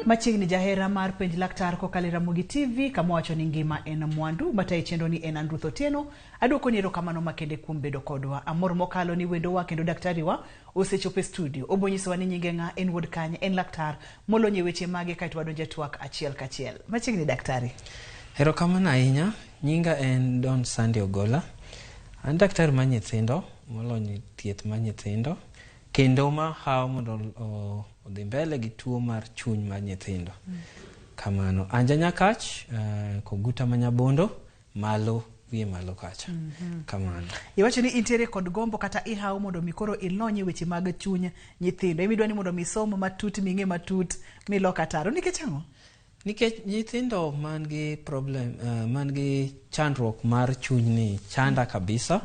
Machiegni jahera mar Penj Laktar kokalo e Ramogi TV kama wacho ni ngima en mwandu. Matayi chenro ni en Andruth Otieno. Aduoko ni erokamano makende kuom bedo kodwa. Amor mokalo ni wendowa kendo daktari wa osechopo e studio. Obo nyisowa ni nyinge ng'a, en wuod kanye, en laktar molony e weche mage kaeto wadonjo e twak achiel kachiel. Machiegni daktari. Erokamano ahinya. Nyinga en Don Sandy Ogola. An daktari mar nyithindo molony e thieth mar nyithindo kendo mahawo mondo odhi mbele gi tuo mar chuny mar nyithindo. Kamano. An ja Nyakach, Koguta ma Nyabondo, malo wiye malo kacha. Kamano. Iwacho ni intiere kod gombo kata ihawo mondo mi koro ilony e weche mag chuny nyithindo. Ema idwa ni mondo mi isom matut, ming'e matut, milok ataro. Nikech ang'o? Nikech nyithindo man gi problem, man gi chandruok mar chuny ni chanda kabisa.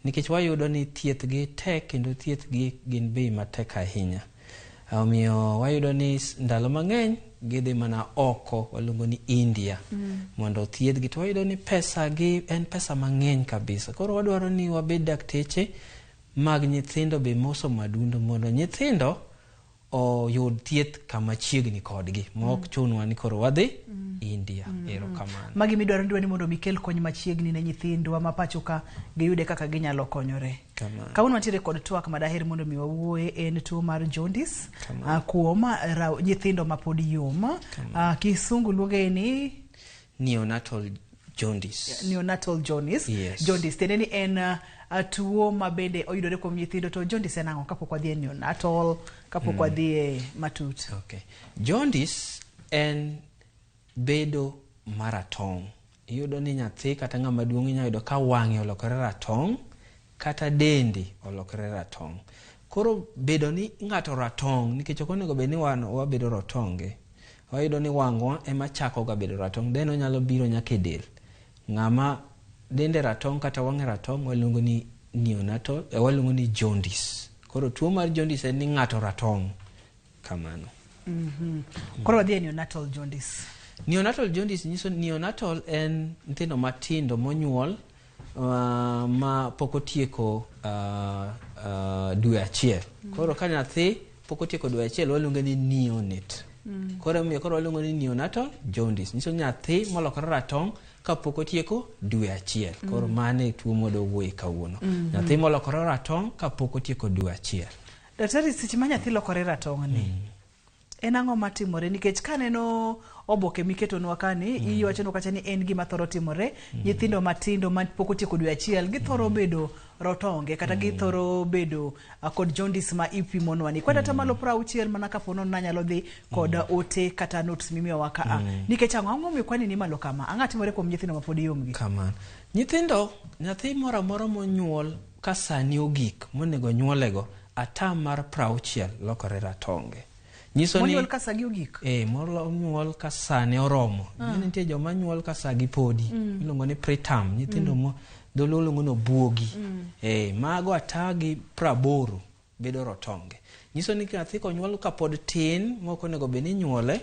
Nikech wayudo ni thieth gi tek kendo thieth gi gin bei matek ahinya. Omiyo wayudo ni ndalo mang'eny gidhi mana oko, waluongo ni India, mondo othiedhgi. To wayudo ni pesa gi en pesa mang'eny kabisa. Koro wadwaro ni wabed dakteche mag nyithindo be mosomo adundo mondo nyithindo oyud thieth kama chiegni kodgi ma ok chunwa ni koro wadhi India. Erokamano. Magi midwaro dwa ni mondo mi kel kony machiegni ne nyithindwa ma pacho ka giyude kaka ginyalo konyore. Kamano. Kawuono wantiere kod twak madaher mondo mi wawuoye en tuo mar jaundice Kamano. Kuom nyithindo mapod yom. Kisungu luonge ni Neonatal jaundice. Neonatal jaundice. Yes. Jaundice tiende ni en tuo ma bende oyudore kuom nyithindo. To jaundice en ang'o kapok wadhi e neonatal, kapok wadhi e matut? Okay. Jaundice en bedo maratong'. Iyudo ni nyathi kata ng'ama duong' inyalo yudo ka wang'e olokore ratong' kata dende olokore ratong'. Koro bedo ni ng'ato ratong' nikech ok onego bed ni wan wabedo rotonge. Wayudo ni wang'wa ema chako ga bedo ratong', then onyalo biro nyaka e del. Ng'ama dende ratong' kata wang'e ratong' waluongo ni neonatal, waluongo ni jaundice. Koro tuo mar jaundice en ni ng'ato ratong'. Kamano. Koro wadhi e neonatal jaundice. Neonatal jaundice nyiso neonatal en nyithindo matindo monyuol ma pok otieko dwe achiel. Koro ka nyathi pok otieko dwe achiel waluonge ni neonate. Koro emomiyo koro waluongo ni neonatal jaundice. Nyiso nyathi molokore ratong' kapok otieko dwe achiel. Koro mano e tuo mwadwa wuoye kawuono. Nyathi molokore ratong' kapok otieko dwe achiel. Daktari, seche ma nyathi lokore ratong' ni, en ang'o matimore? Nikech kaneno oboke miketonwa kani, iwachonwa kacha ni en gima thoro timore. Nyithindo matindo ma pok otieko dwe achiel, githoro bedo rotonge kata githoro bedo kod jaundice ma ipimonwa ni. Kwan atamalo 60 mana kapo nono nanyalo dhi kod ote kata notes mimiyowa ka a. Nikech ang'o? Ang'o momiyo kwani ni malo kama? Ang'o timore kuom nyithindo mapod yomgi? Kamano. Nyithindo, nyathi moro amora monyuol ka sani ogik monego nyuolego, ata mar 60 lokore ratonge. Nyiso ni Monyuol ka sagi ogik? Monyuol ka sane oromo. Ing'e ni nitie joma nyuol ka sagi podi. Iluongo ni preterm. Nyithindo mo dholuo luongo ni obuogi. Mago ata gi 80 bedo rotonge. Nyiso ni nyathi konyuol kapod tin mok onego bed ni inyuole,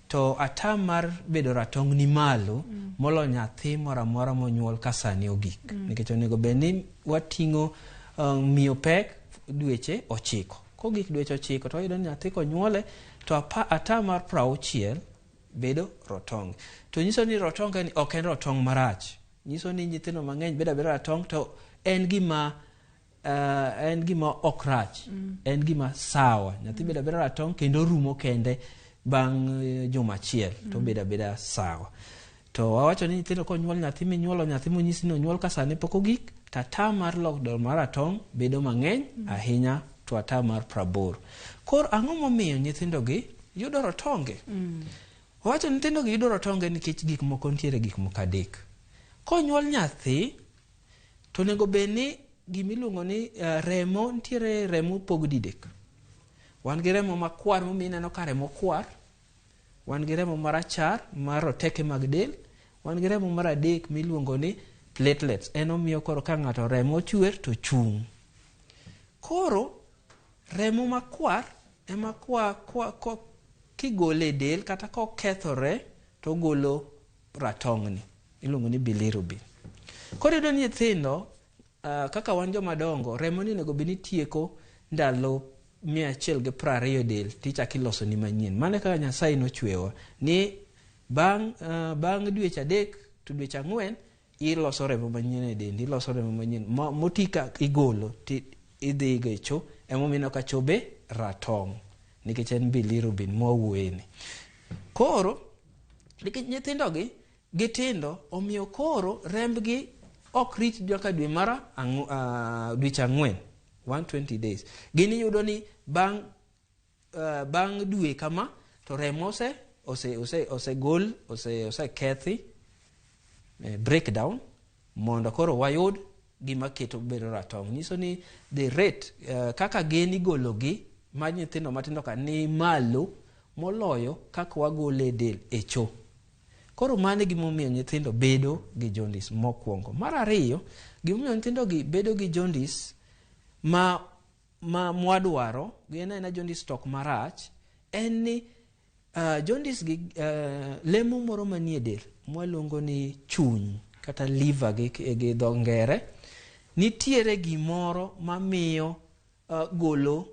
to ata mar bedo ratong' ni malo molo nyathi moro amora monyuol ka sani ogik. Nikech onego bed ni wating'o miyo pek dweche 9. Kogik dweche 9 to wayudo ni nyathi konyuole to ata mar 60 bedo rotong'. To nyiso ni rotonge ni ok en rotong' marach. Nyiso ni nyithindo mang'eny bedo abeda ratong' to en gima en gima ok rach. En gima sawa. Nyathi bedo abeda ratong' kendo rumo kende bang' juma achiel to bedo abeda sawa. To wawacho ni nyithindo konyuol nyathi minyuolo nyathi monyisi ni onyuol ka sane pok ogik, to ata mar lokdo mar ratong' bedo mang'eny ahinya to ata mar 80. Koro ang'o momiyo nyithindo gi yudo rotonge? Wawacho ni nyithindo gi yudo rotonge nikech gik moko nitiere gik moko adek. Konyuol nyathi to onego bed ni gimiluongo ni remo nitiere remo opog didek. Wan gi remo makwar momiyo ineno ka remo kwar. Wan gi remo marachar mar roteke mag del. Wan gi remo mar adek miluongo ni platelets. En omiyo koro ka ng'ato remo chwer to chung'. Koro remo makwar ema kwa kigole e del kata kokethore to ogolo ratong'ni. Iluongo ni bilirubin. Koro iyudo ni nyithindo kaka wan joma dongo, remo ni onego bed ni tieko ndalo 120 e del tichako iloso ni manyien. Mano e kaka Nyasaye nochwewa ni bang' dweche 3 to dweche 4 iloso remo manyien e dendi, iloso remo manyien moti ka igolo ti idhigo e cho. Emomiyo ineno ka cho be ratong' nikech en bilirubin mwawuoyeni. Koro nikech nyithindogi gitindo, omiyo koro rembgi ok rit nyaka dwe mar dweche 4, 120 days. Gin iyudo ni bang' dwe kama to remo osegol, osekethi, breakdown, mondo koro wayud gima keto bedo ratong'. Nyiso ni the rate kaka gin igologi mar nyithindo matindo ka ni malo moloyo kaka wagole e del e cho. Koro mano e gimomiyo nyithindo bedo gi jaundice mokwongo. Mar ariyo, gimomiyo nyithindo gi bedo gi jaundice ma mwadwaro, gin aena jaundice to ok marach, en ni jaundice gi lemo moro manie del mwaluongo ni chuny kata liver gi dho ngere, nitiere gimoro mamiyo golo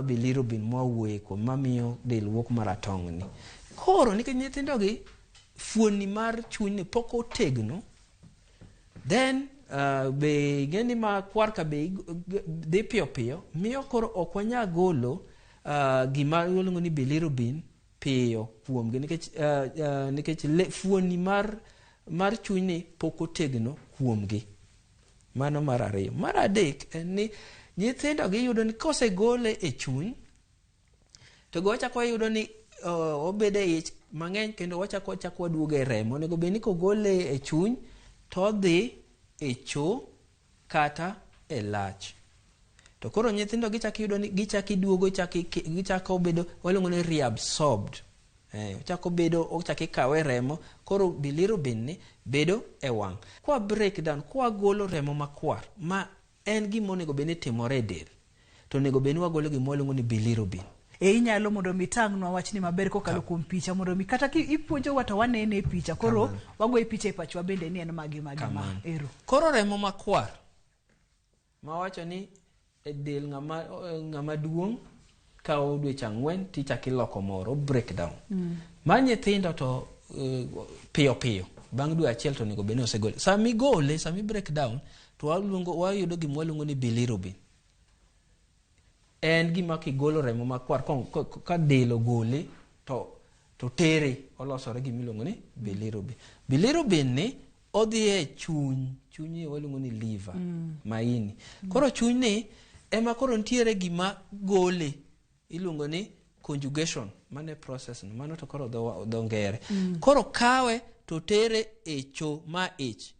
bilirubin mwawuoye kuom, mamiyo del wuok maratong' ni. Koro nikech nyithindo gi fuoni mar chuny ni pok otegno, then be ing'e ni ma kwar ka be dhi piyo piyo, miyo koro ok wanyal golo gima iluongo ni bilirubin piyo kuomgi, nikech fuoni mar chuny ni pok otegno kuomgi. Mano mar ariyo. Mar adek en ni nyithindo giyudo ni kosegole e chuny to go wachako wayudo ni obedo e ich mang'eny, kendo wachako waduogo e remo. Onego bed ni kogole e chuny to odhi e cho kata e lach. To koro nyithindo gichako yudo ni gichako iduogo, gichako bedo waluongo ni reabsorbed. Ochako bedo, ochako ikawe remo, koro bilirubin ni bedo e wang'. Kwa break down, kwa golo remo makwar, ma en gima onego bed ni timore e del, to onego bed ni wagolo gima waluongo ni bilirubin. Inyalo mondo mi tang'nwa wachni maber kokalo kuom picha, mondo mi kata ipuonjowa to wanene e picha, koro wagoyo picha e pachwa bende ni en magi magi ma ero. Koro remo makwar mawacho ni e del ng'ama duong' kawo dweche 4 tichako iloko moro breakdown. Mar nyithindo to piyo piyo bang' dwe 1 to onego bed ni osegole. Sama igole, sama i break down, to wayudo gima waluongo ni bilirubin. En gima kigolo remo makwar ka del ogole to tere olosore gima iluongo ni bilirubin. Bilirubin ni odhi e chuny, chuny waluongo ni liver, maini. Koro chuny ni ema koro nitiere gima gole iluongo ni conjugation, mano e process no, mano to koro dho ngere. Koro kawe to tere e cho ma ich.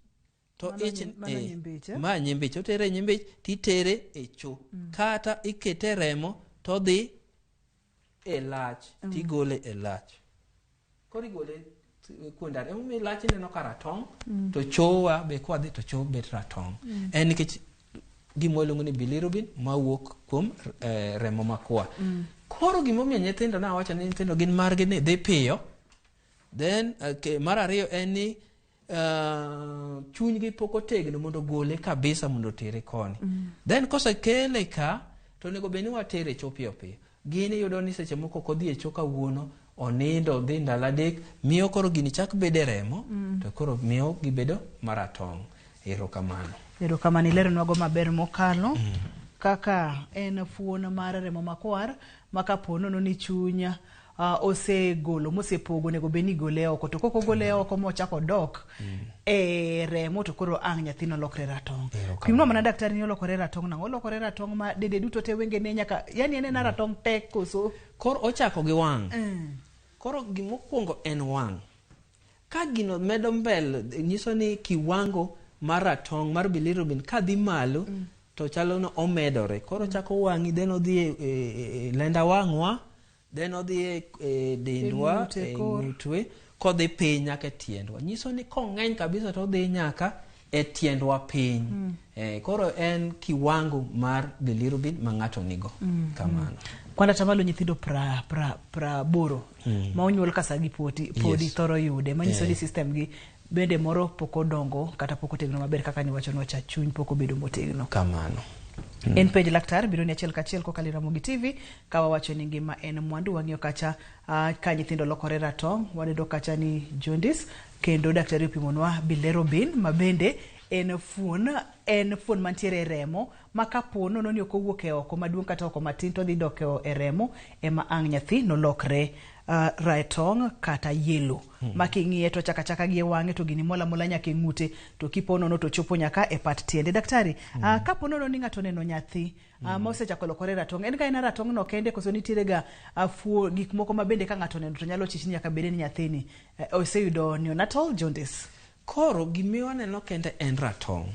To ich mano nyimbich, eh? Ma nyimbich, otere e nyimbich titere e cho. Kata ikete remo to odhi e lach, tigole e lach. Koro igole kuonde ariyo. Emomiyo lach ineno ka ratong', to chowa be kwadhi to cho bet ratong'. En nikech gima waluongo ni bilirubin mawuok kuom remo makwar. Koro gimomiyo nyithindo nawacho ni nyithindo gin margi ni dhi piyo, then mar ariyo en ni chunygi pok otegno mondo ogole kabisa mondo otere koni. Then kosekele ka to onego bed ni watere e cho piyo piyo. Gin iyudo ni seche moko ok odhi e cho kawuono, onindo odhi ndalo 3, miyo koro gini chak bedo e remo, to koro miyo gibedo maratong'. Erokamano. Erokamano, ileronwago maber mokalo. Kaka en fuon mar remo makwar ma kapo nono ni chuny osegolo mosepogo, onego bed ni igole oko, to kok ogole oko mochako odok e remo to koro ang' nyathino lokre ratong'. Pimnwa mana daktari ni olokore ratong' nang'o? Olokore ratong' ma dende duto te, wengene nyaka, yani en ena ratong' te koso? Koro ochako gi wang'. Koro gimokwongo en wang'. Ka gino medo mbele, nyiso ni kiwango mar ratong' mar bilirubin kadhi malo, to chalo ni omedore. Koro chako wang'i, then odhi e lenda wang'wa, then odhi e dendwa, E e kor. ng'utwe, kodhi piny nyaka e tiendwa. Nyiso ni kong'eny kabisa to odhi nyaka e tiendwa piny. Koro en kiwango mar bilirubin ma ng'ato nigo. Kamano. Kwanda tamalo nyithindo 80 ma onyuol ka sagi podi thoro yude, manyiso ni system gi bende moro pok odongo kata pok otegno maber kaka niwachonwa cha, chuny pok obedo motegno. Kamano. En penj laktar biro ni achiel kachiel kokalo e Ramogi TV ka wawacho ni ngima en mwandu. Wang'iyo kacha ka nyithindo lokore ratong', waneno kacha ni jaundice, kendo daktari opimonwa bilirubin ma bende en fuon, en fuon mantiere e remo ma kapo nono ni ok owuok e oko maduong' kata oko matin to dhi dok e remo ema ang' nyathi nolokre ratong' kata yellow. Ma king'iye to chaka chaka gi e wang'e to gini mola mola nyaka e ng'ute to kipo nono to chopo nyaka e pat tiende. Daktari, kapo nono ni ng'ato oneno nyathi ma osechako lokore ratong', en ga en ratong' no kende koso nitiere ga fuo gik moko ma bende ka ng'ato oneno to nyalo chich ni nyaka bede ni nyathini oseyudo neonatal jaundice? Koro gima waneno kende en ratong'.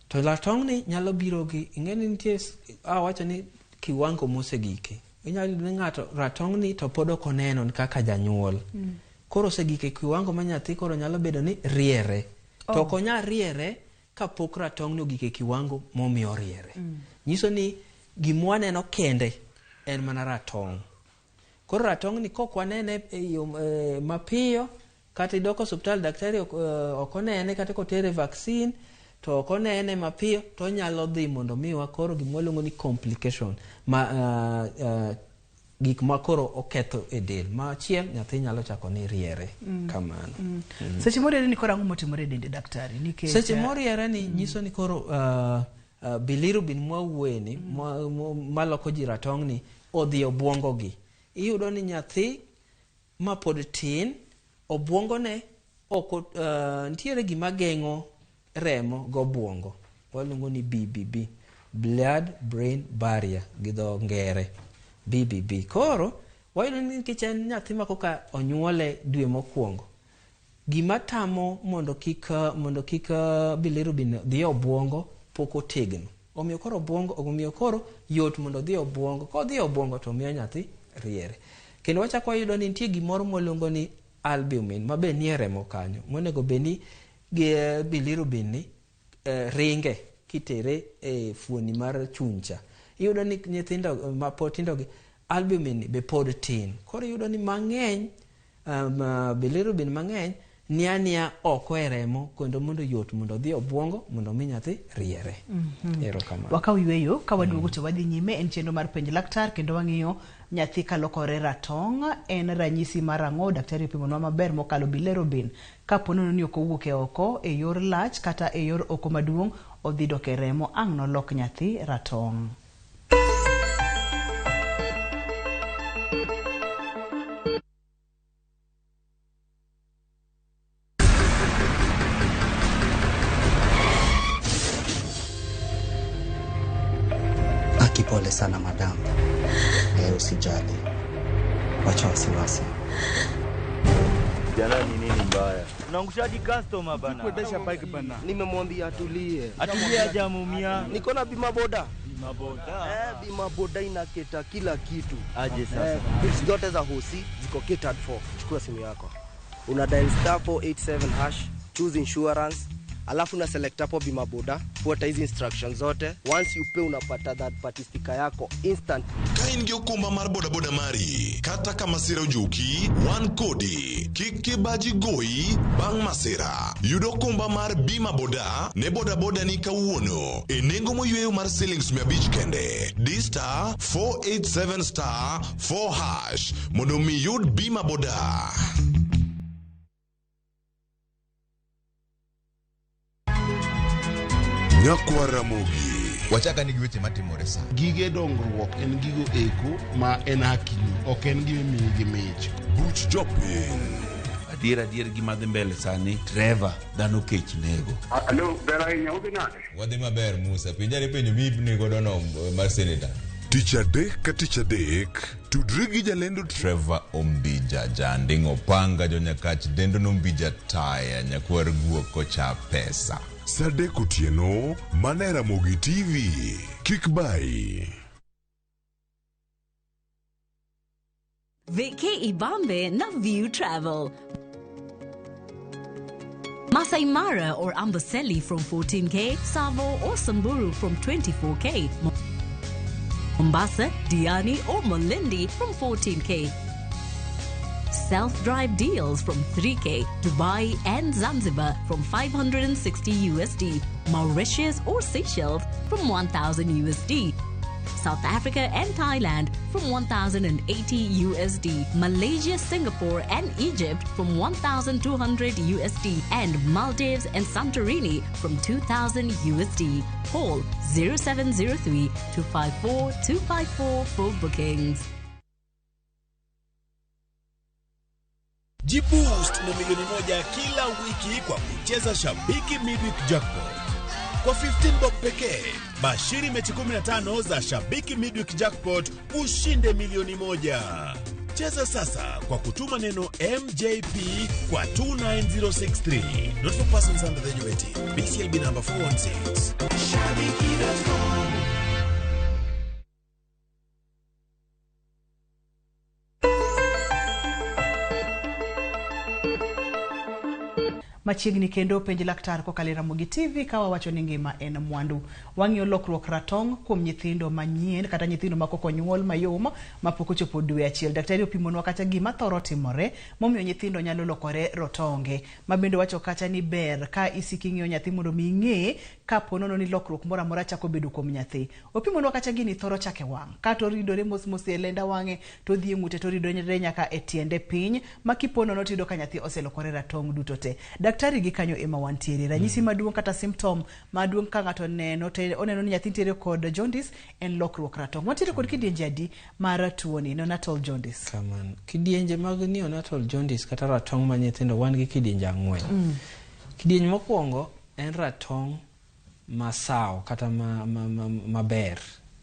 To ratong' ni nyalo biro gi ing'e ni nitie awacho ni kiwango mosegike. Inyalo yudo ni ng'ato ratong' ni to pod ok oneno kaka janyuol. Koro osegik e kiwango ma nyathi koro nyalo bedo ni riere. To ok onyal riere kapok ratong' ni ogik e kiwango momiyo oriere. Nyiso ni gima waneno kende en mana ratong'. Koro ratong' ni kok wanene e yo mapiyo kata idok osuptal daktari ok onene kata kotere vaccine to ok onene mapiyo to onyalo dhi mondo miwa koro gima waluongo ni complication ma gik ma koro oketho e del. Machiel nyathi nyalo chako ni riere kamano. Seche moriere ni koro ang'o motimore e dende daktari? Nikech seche moriere ni nyiso ni koro bilirubin mwawuoye ni maloko ji ratong' ni odhi obuongo gi. Iyudo ni nyathi ma pod tin obuongone ok nitiere gima geng'o remo gobuongo waluongo ni BBB, blood brain barrier gi dho ngere, BBB. Koro wayudo ni nikech en nyathi ma koka onyuole dwe mokwongo, gima tamo mondo kik bilirubin dhi e obuongo pok otegno. Omiyo koro obuongo, omiyo koro yot mondo odhi e obuongo. Kodhi e obuongo to miyo nyathi riere. Kendo wachako wayudo ni nitie gimoro mwaluongo ni albumin ma be nie remo kanyo monego bed ni bilirubin ni ringe kitere e fuoni mar chuny cha. Iyudo ni nyithindo ma pod tindo gi albumin be pod tin. Koro iyudo ni mang'eny bilirubin mang'eny nia oko e remo kendo mondo yot mondo odhi obuongo mondo mi nyathi riere. Erokamano. Wakaw yweyo ka waduogo to wadhi nyime en chenro mar penj laktar kendo wang'iyo nyathi kalokore ratong' en ranyisi mar ang'o. Daktari opimonwa maber mokalo bilirubin kapo nono ni ok owuok e oko e yor lach kata e yor oko maduong' odhi dok e remo ang' nolok nyathi ratong'. Pole sana madam. Usijali. Wacha wasiwasi. Jana ni nini mbaya? Unaangushaji customer bana. Kuendesha bike bana. Nimemwambia atulie. Atulie hajamumia. Niko na bima boda. Bima boda. Bima boda inaketa kila kitu. Aje sasa. Bills zote za hosi ziko catered for. Chukua simu yako. Una dial star 487 hash, choose insurance. Alafu na select hapo bima boda, fuata hizi instructions zote. Once you pay unapata that party sticker yako instant. Ka in gi okumba mar boda boda mari, kata ka masira ojuki, wan kodi. Kik kibaji goyi bang' masira. Yud okumba mar bima boda ne boda boda ni kawuono e nengo moyweyo mar silings 500 kende. Di star 487 star 4 hash mondo mi yud bima boda. Nyakwar Ramogi. Wachaka ni gi weche matimore sa. Gige dongruok en gigo eko ma en hakini, ok en gima imiyi gi mich. Buch jopiny. Adier gima dhi mbele sani, Trevor, dhano kech nego. Alo, ber ahinya, udhi nade? Wadhi maber Musa, penjare penjo mi godo no mar senator. Tich adek ka tich adek, tudri gi jalendo Trevor Ombija, janding' opanga jonyakach dendo nombija taya, nyakwar guok kocha pesa. Saa adek otieno, mana e Ramogi TV. Kik bayi. Veke Ibambe na View Travel. Masai Mara or Amboseli from 14K, Savo or Samburu from 24K. Mombasa, Diani or Malindi from 14K. Self-drive deals from 3K, Dubai and Zanzibar from 560 USD, Mauritius or Seychelles from 1000 USD. South Africa and Thailand from 1080 USD, Malaysia, Singapore and Egypt from 1200 USD, and Maldives and Santorini from 2000 USD. Call 0703 254 254 for bookings. Jiboost na 1,000,000 kila wiki kwa kucheza Shabiki Midweek Jackpot. Kwa 15 bob pekee, bashiri mechi 15 za Shabiki Midweek Jackpot ushinde 1,000,000. Cheza sasa kwa kutuma neno MJP kwa 29063. Not for persons under the age of 18. BCLB number 416. Shabiki.com. Machiegni kendo penj laktar kokalo e Ramogi TV ka wawacho ni ngima en mwandu. Wang'iyo lokruok ratong' kuom nyithindo manyien kata nyithindo ma kok onyuol mayom mapok ochopo dwe achiel. Daktari opimonwa kata gima thoro timore momiyo nyithindo nyalo lokore rotonge. Ma bende wacho kacha ni ber ka isiko ing'iyo nyathi mondo mi ing'e kapo nono ni lokruok moro amora chako bedo kuom nyathi. Opimonwa kacha gini thoro chake wang'. Kato ridore mos mos e lenda wang'e to dhi e ng'ute to ridore nyaka e tiende piny ma kipo nono tiyudo ka nyathi oselokore ratong' duto te. Daktari gi kanyo ema wantiere. Ranyisi maduong' kata symptom maduong' ka ng'ato neno to oneno ni nyathi nitiere kod jaundice en lokruok ratong'. Wantiere kod kidienje adi mar tuoni neonatal jaundice? Kamano. Kidienje mag neonatal jaundice kata ratong' ma nyithindo wan gi kidienje 4. Kidienje mokwongo en ratong' masawo kata maber.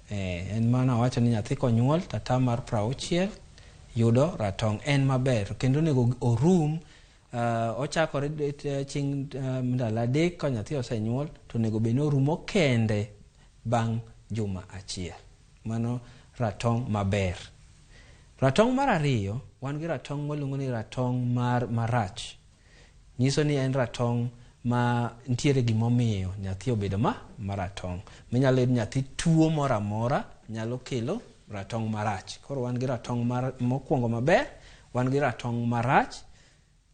En mana wacho ni nyathi konyuol tata mar 60 yudo ratong' en maber kendo onego orum. Ochakore chieng' ndalo 3 ka nyathi osenyuol to onego bed ni orumo kende bang' juma achiel. Mano ratong' maber. Ratong' mar ariyo, wan gi ratong' maluongo ni ratong' mar marach. Nyiso ni en ratong' ma nitiere gimomiyo nyathi obedo maratong'. Minyalo yudo nyathi tuo moro amora nyalo kelo ratong' marach. Koro wan gi ratong' mokwongo maber, wan gi ratong' marach.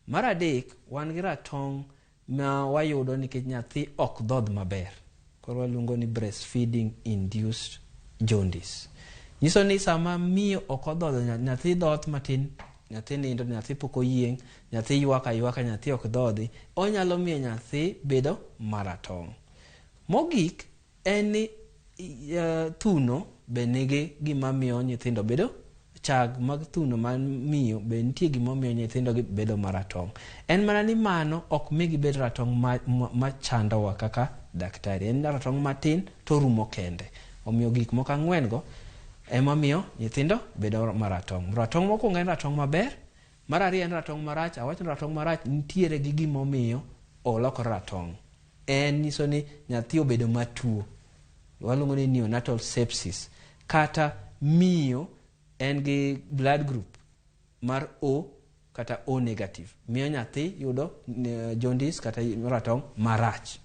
Mar adek, wan gi ratong' ma wayudo nikech nyathi ok dhodh maber. Koro waluongo ni breastfeeding induced jaundice. Nyiso ni sama miyo ok odhodho, nyathi dhoth matin, nyathi nindo, nyathi pok oyieng', nyathi ywak aywaka, nyathi ok dhodhi, onyalo miyo nyathi bedo maratong'. Mogik en ni thuno be nigi gima miyo nyithindo bedo chag mag thuno mar miyo be nitie gimomiyo nyithindo gi bedo maratong'. En mana ni mano ok mi gibed ratong' machandowa kaka daktari. En ratong' matin to rumo kende. Omiyo gik moko 4 go ema miyo nyithindo bedo maratong'. Ratong' mokwongo en ratong' maber, mar ariyo en ratong' marach. Awacho ni ratong' marach nitiere gi gimomiyo olokore ratong'. En nyiso ni nyathi obedo matuo. Waluongo ni neonatal sepsis. Kata miyo en gi blood group mar O kata O negative. Miyo nyathi yudo jaundice kata ratong' marach.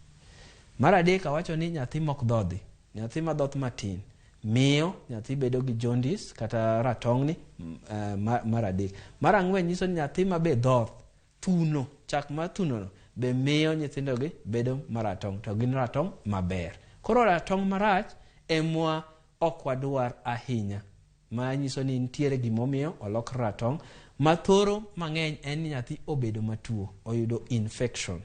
Mar adek awacho ni nyathi mok dhodhi, nyathi madhoth matin, miyo nyathi bedo gi jaundice kata ratong' ni mar adek. Mar ang'wen nyiso ni nyathi ma be dhoth, thuno, chak mar thuno no be miyo nyithindo gi bedo maratong', to gin ratong' maber. Koro ratong' marach emwa ok wadwar ahinya. Ma nyiso ni nitiere gimomiyo olok ratong'. Ma thoro mang'eny en ni nyathi obedo matuo, oyudo infection.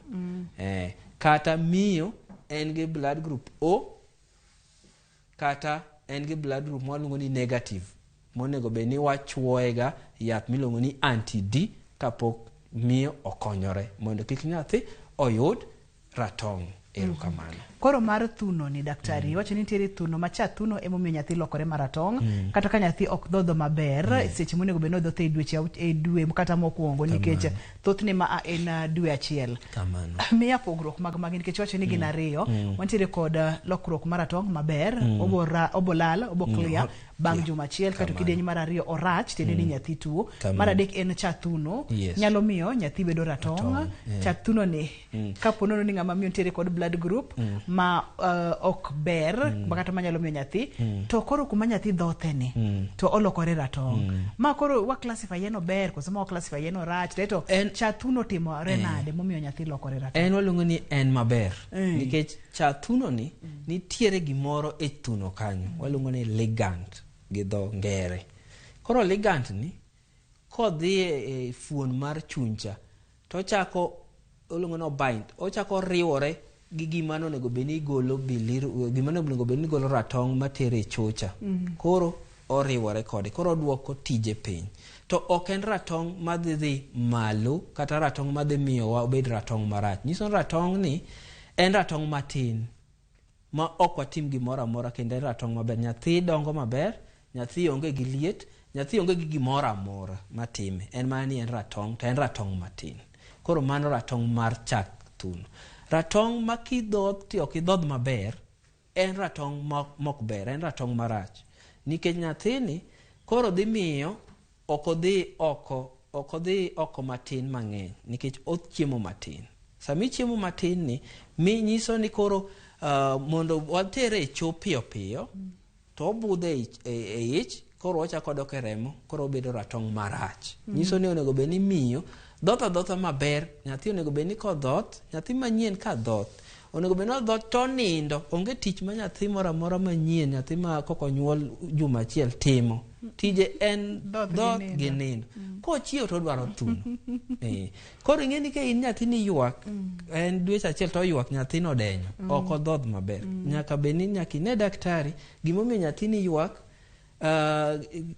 Kata miyo en gi blood group O kata en gi blood group mwaluongo ni negative, monego bed ni wachuoyega yath miluongo ni anti-D kapok miyo okonyore mondo kik nyathi oyud ratong'. Erokamano. Koro mar thuno ni daktari, wacho ni nitiere thuno ma cha thuno emomiyo nyathi lokore maratong', kata ka nyathi ok dhodho maber, seche monego bed ni odhotho e dweche e dwe kata mokwongo, nikech thothne ma en dwe achiel. Kamano. Miya pogruok mag magi nikech wacho ni gin ariyo. Wantiere kod lokruok maratong' maber, obo lal, obo clear. bang' Yeah. juma achiel kato Kamano. kidieny mar ariyo orach tiende ni Mm. nyathi tuo Kamano. mar adek en cha thuno Yes. nyalo miyo nyathi bedo ratong' Ratong', yeah. cha thuno ni Mm. kapo nono ni ng'ama miyo nitiere kod blood group Mm. ma ok ber Mm. ma kata manyalo miyo nyathi Mm. to koro kuma nyathi dhothe ni Mm. to olokore ratong' Mm. ma koro wa classify en ober koso ma wa classify en orach to cha thuno timore Eh. nade momiyo nyathi lokore ratong' En waluongo ni en maber Eh. nikech cha thuno ni nitiere gimoro e thuno kanyo waluongo ni ligand gi dho ngere koro ligand ni kodhi e, e fuon mar chuncha to ochako oluongo ni obind ochako riwore gi gima nonego bed ni igolo biliru gima nonego bed ni igolo ratong' matere e chocha Mm. koro oriwore kode koro oduoko tije piny to ok en ratong' madhi dhi malo kata ratong' madhi miyowa obed ratong' marach nyiso ni ratong' ni en ratong' matin ma ok watim gimoro amora kendo en ratong' maber nyathi dongo maber nyathi onge gi liet nyathi onge gi gimoro amora matime en mana ni en ratong' to en ratong' matin koro mano ratong' mar chak thuno ratong' ma kidhoth to ok idhodh maber en ratong' mok ber en ratong' marach nikech nyathini koro dhi miyo ok odhi oko ok odhi oko matin mang'eny nikech ochiemo matin sama ichiemo matin ni mi nyiso ni koro mondo watere e choo piyo piyo to obudho e ich- e e ich koro ochako odok e remo koro obedo ratong' marach Mm. nyiso ni onego bed ni miyo dhoth adhotha maber nyathi onego bed ni kodhoth nyathi manyien ka dhoth onego bed ni odhoth to onindo onge tich ma nyathi moro amora manyien nyathi ma kok onyuol juma achiel timo tije en Dhoth gi dhoth nindo. gi nindo kochiew to odwaro thuno Eh. koro ing'e ni ka in nyathini ywak en dweche achiel to oywak nyathino odenyo Mm. ok odhodh maber nyaka bed ni nyaka ine daktari gimomiyo nyathini ywak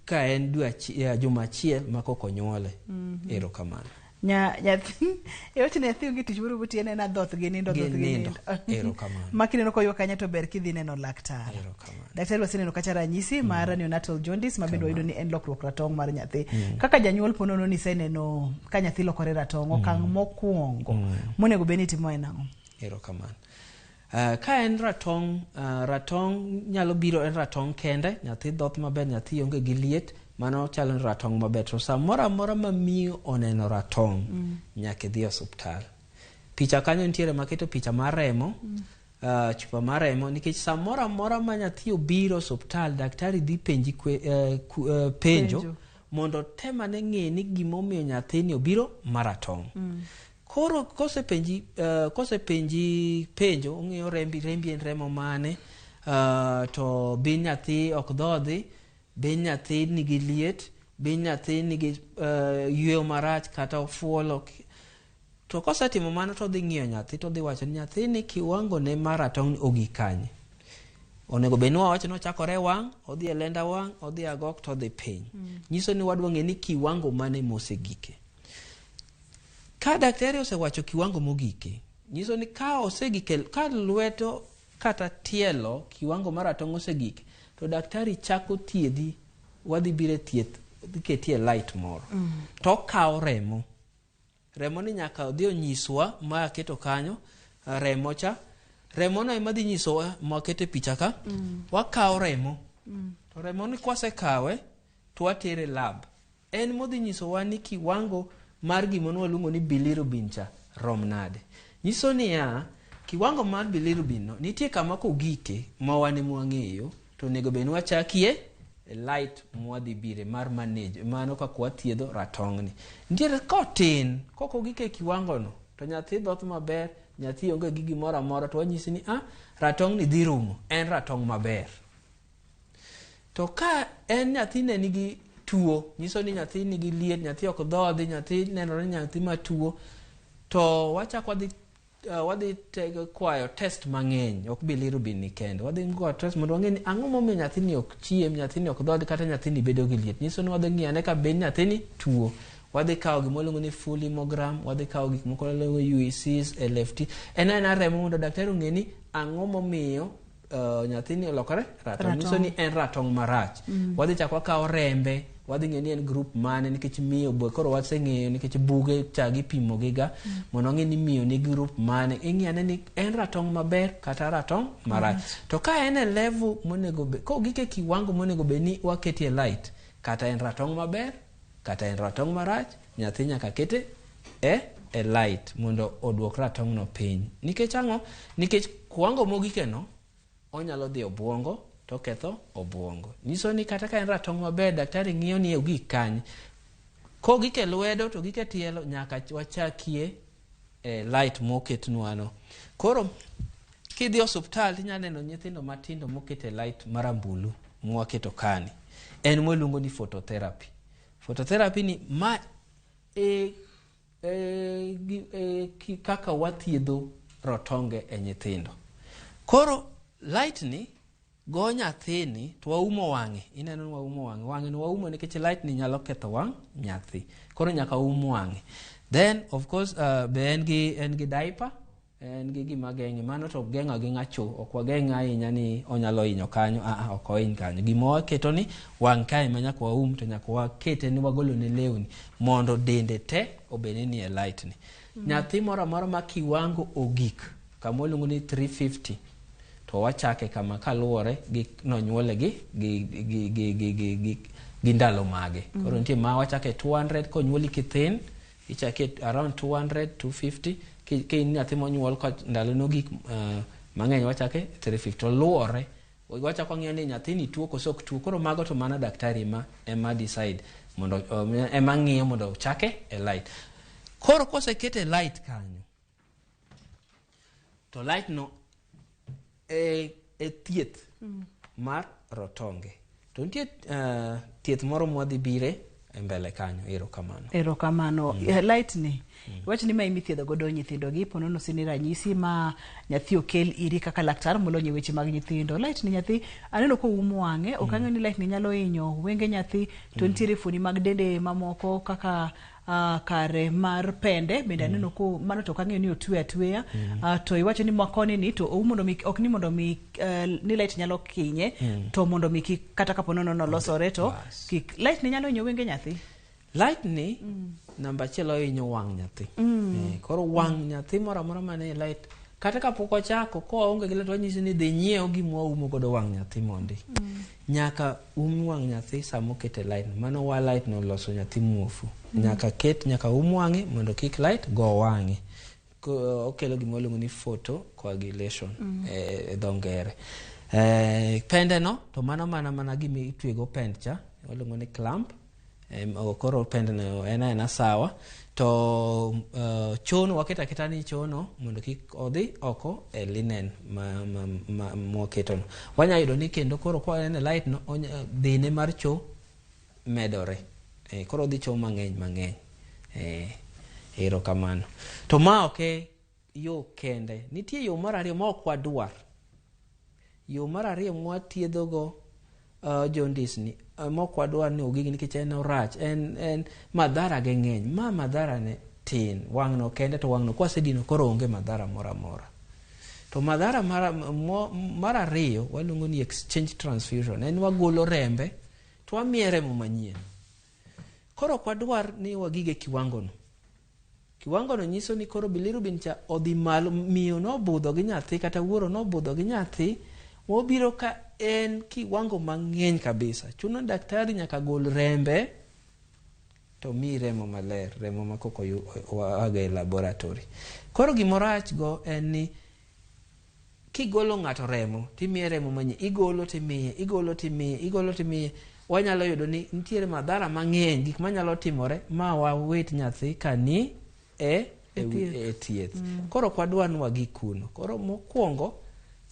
ka en dwe juma achiel ma kok onyuole Mhm. erokamano nyathi iwacho ni nyathi onge tich moro motiyo en adhoth gi nindo Gi dhoth gi nindo. nindo Erokamano. ma kineno koywak kanyo to ber kidhi neno laktar daktari waseneno kacha ranyisi mar neonatal jaundice ma bende wayudo ni en lokruok ratong' mar nyathi Mm. kaka janyuol po nono ni iseneno ka nyathi lokore ratong' okang' mokwongo Mm. monego bed ni itimo en ang'o erokamano ka en ratong' ratong' nyalo biro en ratong' kende nyathi dhoth maber nyathi onge gi liet mano chalo ni ratong' maber to samoro amora ma miyo oneno ratong' Mm. nyaka idhi e osuptal picha kanyo nitiere maketo picha mar remo chupa mar remo nikech samoro amora ma nyathi obiro osuptal daktari dhi penji penjo Penjo. mondo tem ane ng'e ni gimomiyo nyathini obiro maratong' koro kosepenji kosepenji penjo ong'iyo rembi rembi en remo mane to be nyathi ok dhodhi be nyathi nigi liet be nyathi nigi yweyo marach kata ofuolo to kosetimo mano to odhi ng'iyo nyathi to odhi wacho ni nyathini kiwango ne mar ratong' ni ogik kanye onego bed ni wawacho ni ochakore e wang' odhi e lenda wang' odhi e agok to odhi piny nyiso ni wadwa ng'e ni kiwango mane mosegike ka daktari osewacho kiwango mogike nyiso ni ka osegike ka lweto kata tielo kiwango mar ratong' osegike to daktari chako thiedhi wadhi biro e thieth iketie light moro to okawo remo remo ni nyaka odhi onyiswa ma aketo kanyo remo cha remo no ema dhi nyisowa ma waketo e picha ka wakawo remo to remo ni kwasekawe to watere lab en modhi nyisowa ni kiwango mar gima nwaluongo ni bilirubin cha rom nade nyiso niya kiwango mar bilirubin no nitie kama kogike ma wan ema wang'eyo to onego bed ni wachakie light mwadhi bire mar manage mano kaka wathiedho ratong'ni nitiere kotin kok ogik e kiwango no to nyathi dhoth maber nyathi onge gi gimoro amora to wanyisi ni ah ratong'ni dhi rumo en ratong' maber to ka en nyathi ne nigi tuo nyiso ni nyathi nigi liet nyathi ok dhodhi nyathi nenore ni nyathi matuo to wachako wadhi wadhi kwayo test mang'eny ok bilirubin ni kende wadhi kwayo test mondo wang'e ni ang'o momiyo nyathini ok chiem nyathini ok dhodhi kata nyathini bedo gi liet nyiso ni wadhi ng'iyo ane ka bed nyathini tuo wadhi kawo gima waluongo ni full hemogram wadhi kawo gik moko waluongo UECs LFT en aena remo mondo daktari ong'e ni ang'o momiyo nyathini olokore ratong' nyiso ni en ratong' marach wadhi chak wakawo rembe Wadhi ng'eyo ni en group mane nikech miyo be koro waseng'eyo nikech buge cha gipimo giga mondo wang'e ni miyo ni group mane. Ing'i ane ni en ratong' maber kata ratong' marach. To ka en e level monego bed, kogik e kiwango monego bed ni waketie light, kata en ratong' maber kata en ratong' marach, nyathi nyaka kete e light mondo oduok ratong' no piny. Nikech ang'o? Nikech kiwango mogike no onyalo dhi obuongo to oketho obuongo. Nyiso ni kata ka en ratong' maber, daktari ng'iyo ni ogik kanye. Kogik e lwedo to ogik e tielo, nyaka wachakie e light moketnwa no. Koro kidhi osuptal tinyalo neno nyithindo matindo moket e light marambulu mwaketo kani. En mwaluongo ni phototherapy. Phototherapy ni ma kaka wathiedho rotonge e nyithindo. Koro light ni go nyathini to waumo wang'e. Ineno ni waumo wang'e. Wang'e ni waumo nikech light ni nyalo ketho wang' nyathi. Koro nyaka um wang'e. Then of course be en gi diaper, en gi gima geng'e. Mano to geng'o ageng'a cho. Ok wageng' ahinya ni onyalo hinyo kanyo. Ok ohiny kanyo. Gima waketo ni wang' kae ma nyaka waum to nyaka wakete ni wagolo ne lewni mondo dende te obed ni e light ni. Nyathi moro amora ma kiwango ogik kama waluongo ni 350 to wachake kama kaluwore gi nonyuole gi ndalo mage. Koro nitie ma wachake 200 konyuoli kithin, ichake around 200, 250, ki in nyathi monyuol ka ndalo nogik mang'eny wachake 350. To luwore wachako wang'iyo ni nyathini tuo koso ok tuo. Koro mago to mana daktari ema decide mondo ema ng'iyo mondo ochake e light. Koro kosekete light kanyo to light no e thieth mar rotonge. To nitie thieth moro mwadhi bire e mbele kanyo. Erokamano. Erokamano. Light ni wach ni ma imithiedho godo nyithindo gi ponono sini ranyisi ma nyathi okel iri kaka laktar molony e weche mag nyithindo. Light ni nyathi aneno koum wang'e, ok ang'eyo ni light ni nyalo hinyo wenge nyathi, to nitiere fuoni mag dende mamoko kaka kare mar pende bende aneno ko mano to ok ang'eyo ni otwe atweya. To iwacho ni makoni ni to oum mondo mi ok ni mondo mi ni light nyalo kinye, to mondo mi kik kata kapo nono nolosore to kik light ni nyalo hinyo wenge nyathi. Light ni namba achiel ohinyo wang' nyathi. Koro wang' nyathi moro amora mane light kata kapok ochako koonge gi light wanyisi ni dhi nyiew gima waumo godo wang' nyathi mondi. Nyaka um wang' nyathi sama okete light no. Mano wa light no loso nyathi muofu. Nyaka ket, nyaka um wang'e mondo kik light go wang'e. Okelo gima waluongo ni photocoagulation e dho ngere. Pende no to mano mana gima itwego pend cha waluongo ni clamp. Koro pende no en aena sawa. To chono waketo aketa ni chono mondo kik odhi oko e linen ma mwaketo no. Wanyalo yudo ni kendo koro kwa en e light no dhine mar cho medore. Koro odhi cho mang'eny mang'eny. Erokamano. To ma ok e yo kende. Nitie yo mar ariyo ma ok wadwar. Yo mar ariyo mwathiedhogo jaundice ni mok wadwar ni ogig nikech en orach, en madhara ge ng'eny. Ma madhara ne tin, wang' no kende to wang' no kwasedino koro onge madhara moro amora. To madhara mar ariyo waluongo ni exchange transfusion. En wagolo rembe to wamiye remo manyien. Koro ok wadwar ni wagig e kiwango no. Kiwango no nyiso ni koro bilirubin cha odhi malo, miyo nobudho gi nyathi kata wuoro nobudho gi nyathi, obiro ka en kiwango mang'eny kabisa. Chuno daktari nyaka gol rembe to mi remo maler, remo ma koko oaga e laboratory. Koro gimorach go en ni kigolo ng'ato remo timiye remo manyien, igolo timiye, igolo timiye, igolo timiye, wanyalo yudo ni nitiere madhara mang'eny, gik manyalo timore ma wawit nyathi ka ni e thieth. Koro ok wadwar ni wagik kuno. Koro mokwongo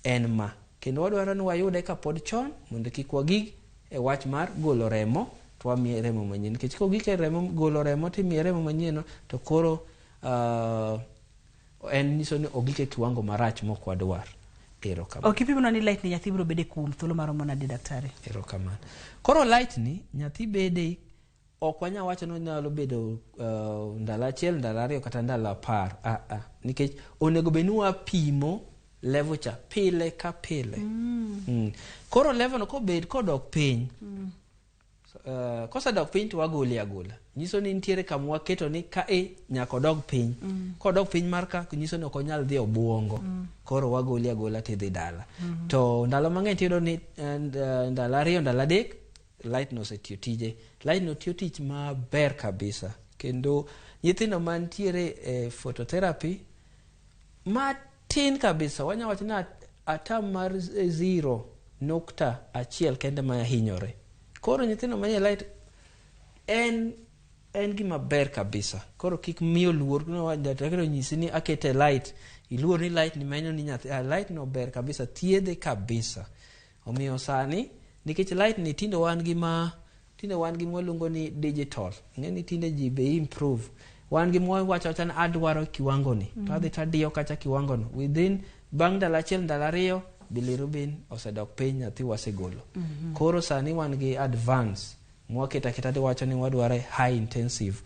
en ma. Kendo wadwaro ni wayude kapod chon mondo kik wagig e wach mar golo remo to wamiye remo manyien. Nikech kogik e remo, golo remo timiye remo manyien no, to koro en nyiso ni ogik e kiwango marach mok wadwar. Erokamano. Ok ipimona ni light ni nyathi biro bede kuom thuolo maromo nade daktari? Erokamano. Koro light ni nyathi bede ok wanyal wacho ni onyalo bedo ndalo achiel, ndalo ariyo kata ndalo 10. Nikech onego bed ni wapimo level cha pile ka pile. Koro level no kobed kodok piny. Kosedok piny to wagole agola. Nyiso ni nitiere kama waketo ni kae nyaka odog piny. Kodok piny mar ka, nyiso ni ok onyal dhi obuongo. Koro wagole agola tidhi dala. To ndalo mang'eny tiyudo ni ndalo 2 ndalo 3 light no osetiyo tije. Light no tiyo tich maber kabisa. Kendo nyithindo mantiere e phototherapy matin kabisa, wanya wacho ni atam mar 0.1 kende ma hinyore. Koro nyithindo manie light en gima ber kabisa. Koro kik miyo luor, daktari onyisi ni akete light, iluor ni light ni menyo ni nyathi, light no ber kabisa, thiedhe kabisa. Omiyo sani nikech light ni tinde wan gi ma tinde wan gi mwaluongo ni digital. Ing'e ni tinde ji be improve. Wan gi mwawacho awacha ni adwaro kiwango ni. To adhi tadiyo kacha kiwango no. Within bang' ndalo 1 ndalo 2 bilirubin osedok piny, nyathi wasegolo. Koro sani wan gi advance mwaketa aketa tiwacho ni wadware high intensive,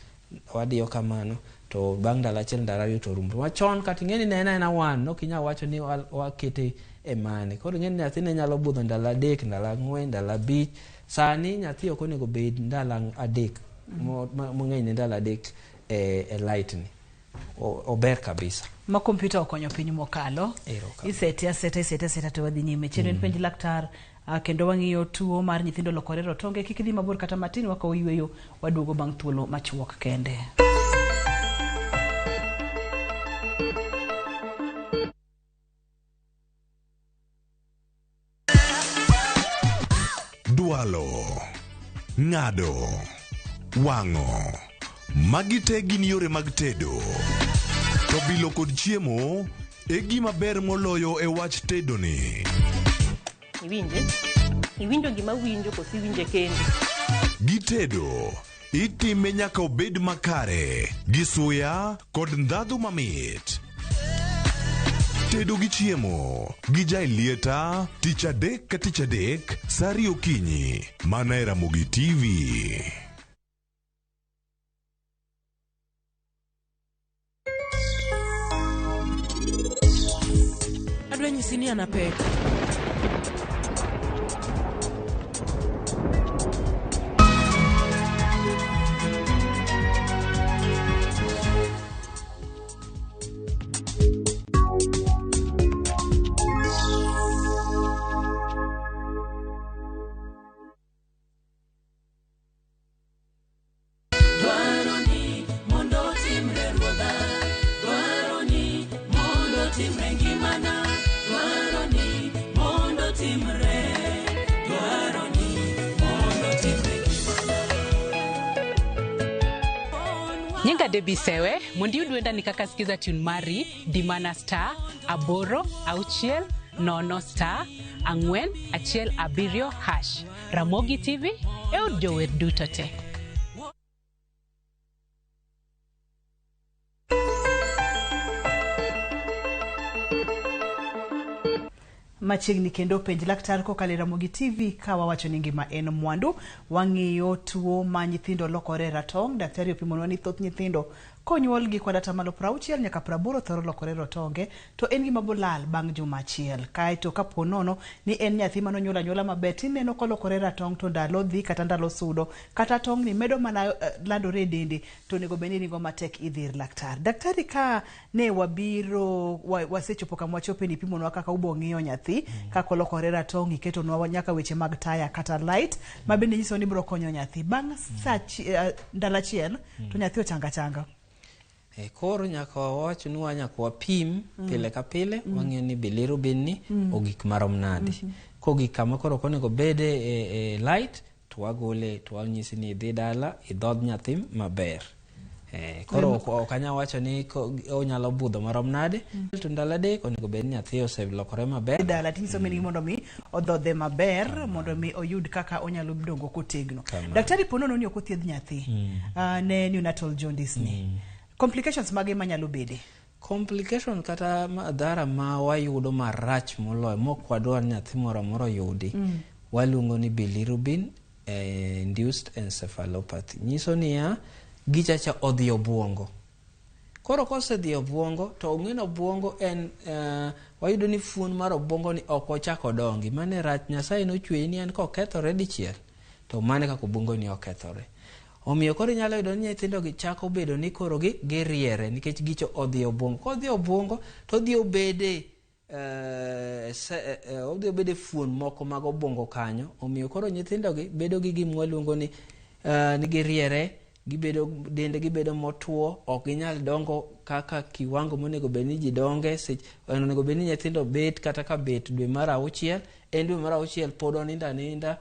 wadiyo kamano to bang' ndalo 1 ndalo 2 to rumo. Machon kata ing'e ni ne en aena 1, nok inyal wacho ni wakete e mane. Koro ing'e ni nyathi ne nyalo budho ndalo 3 ndalo 4 ndalo 5. Sani nyathi ok onego bed ndalo 3 mang'eny ne ndalo 3 e light ni. Ober kabisa. Ma kompyuta okonyo piny mokalo. Isete aseta isete aseta to wadhi nyime. Chenro en penj laktar, kendo wang'iyo tuo mar nyithindo lokore rotonge. Kik idhi mabor kata matin, wakawo yweyo, waduogo bang' thuolo machuok kende. Dwalo, ng'ado, wang'o. Magi te gin yore mag tedo. To bilo kod chiemo e gima ber moloyo e wach tedo ni. Iwinje? Iwinjo gima winjo koso iwinje kendi? Gitedo, itime nyaka obed makare, gi suya kod ndhadhu mamit. Tedo gi chiemo, gi Jaelieta, tich adek ka tich adek, saa 2 okinyi, mana e Ramogi TV. Adwa nyisi ni an apek. Nyinga Debbie Sewe, mondi yud wendani kaka sikiza tune mari dimana star 8 6 0 star 4 1 7 hash. Ramogi TV e od jower duto te. Machiegni kendo penj laktar kokalo e Ramogi TV ka wawacho ni ngima en mwandu. Wang'iyo tuo ma nyithindo lokore ratong'. Daktari opimonwa ni thoth nyithindo konyuolgi kod atamalo 60 nyaka 80 thoro lokore rotonge, to en gima bolal bang' juma achiel. Kaeto kapo nono ni en nyathi manonyuol anyuola maber, tineno kolokore ratong' to ndalo dhi kata ndalo sudo kata tong' ni medo mana landore e dende, to onego bed ni ringo matek idhi ir laktar. Daktari, ka ne wabiro wasechopo kama wachope ni ipimonwa kaka ubo ng'iyo nyathi kaka olokore ratong', iketonwa nyaka weche mag taya kata light ma bende nyiso ni biro konyo nyathi bang' ndalo achiel to nyathi ochanga changa. Koro nyaka wawach ni nyaka wapim pile ka pile, wang'iyo ni bilirubin ni ogik marom nade. Kogik kama koro ok onego bede e light, to wagole to wanyisi ni idhi dala idhodh nyathi maber. Koro ok anyal wacho ni onyalo budho marom nade, to ndalo 3 onego bed ni nyathi oselokore maber. Dala tinyiso min gi mondo mi odhodhe maber, mondo mi oyud kaka onyalo dongo kotegno. Daktari, po nono ni ok othiedh nyathi ne neonatal jaundice ni, complications mage manyalo bede? Complication kata madhara ma wayudo marach moloyo mok wadwar nyathi moro amora oyudi, waluongo ni bilirubin induced encephalopathy. Nyiso niya, gichacha odhi obuongo. Koro kosedhi obuongo to ong'e ni obuongo en wayudo ni fuon mar obuongo ni ok ochako dongi. Mane rach, Nyasaye nochweyi ni en kokethore dichiel To mano e kaka obwongo ni okethore. Omiyo koro inyalo yudo ni nyithindo gi chako bedo ni koro gi giriere nikech gicho odhi e obwongo. Kodhi e obwongo to odhi obede odhi obede fuon moko mag obwongo kanyo. Omiyo koro nyithindo gi bedo gi gima waluongo ni ni giriere, gibedo dendgi bedo motuo, ok ginyal dongo kaka kiwango monego bed ni ji donge. Onego bed ni nyithindo bet kata ka bet dwe mar auchiel, en dwe mar auchiel pod onindo aninda,